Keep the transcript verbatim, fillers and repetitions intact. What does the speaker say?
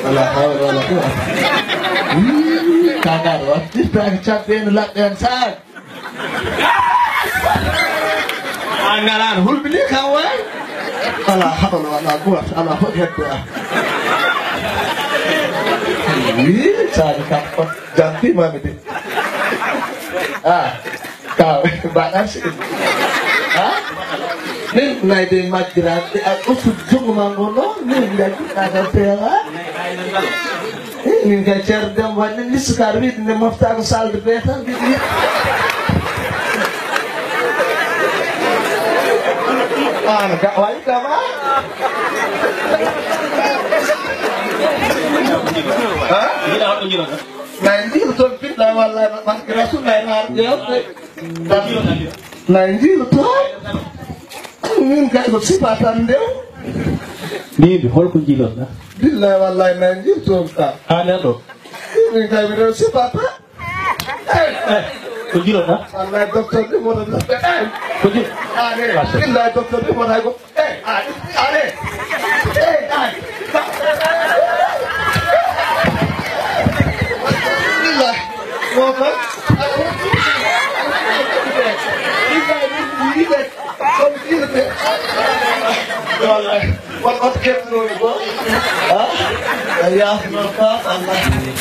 Wala hawla wala quwwata. Wii, kaga ɗo wattirtaake cabbe en laɓɓe en saak. A ngalaano hulɓini kam waay. Ala hawla wala quwwata, ala hoɗi hedde a. Wii, saaka kam, jantimami de. Ah, ka, mbaɗa si. Ha? Min nayi de majjiraɓe, a ustu jungo ma ngo ɗo, min jaji, ka ka pewa. Eh, min kay ceerno Demba waɗi min liste ka wiide nde mofta ko salle de bain tan, mbiɗa yiɗi. An ga wayi kama. Ha? Mbiɗa waɗa njiro tan. Nay njiro toon, billahi wallahi, parce que Rasulullah na arde. Nay njiro toon. Min kay ko sifa tan ndew. Mbiimi, holko njiɗon-ɗaa? Billahi wallahi, nay njirtoon ka. Haa nder ɗo? Min kay mbiɗo sifa tan. Eh, eh, ko njiɗon-ɗaa? Wallahi, docteur ni wona, eh. Ko njiɗ-, ah, ne. Waso. Billahi, docteur ni wona ko. Eh, ah, ah, ne. Eh, ah. Billahi. Wota. Billahi, billahi. Kono ɗiɗo ɓe. Wallahi. Won oto keɓnoomi goo. Ha? A yaafno ka, wallahi.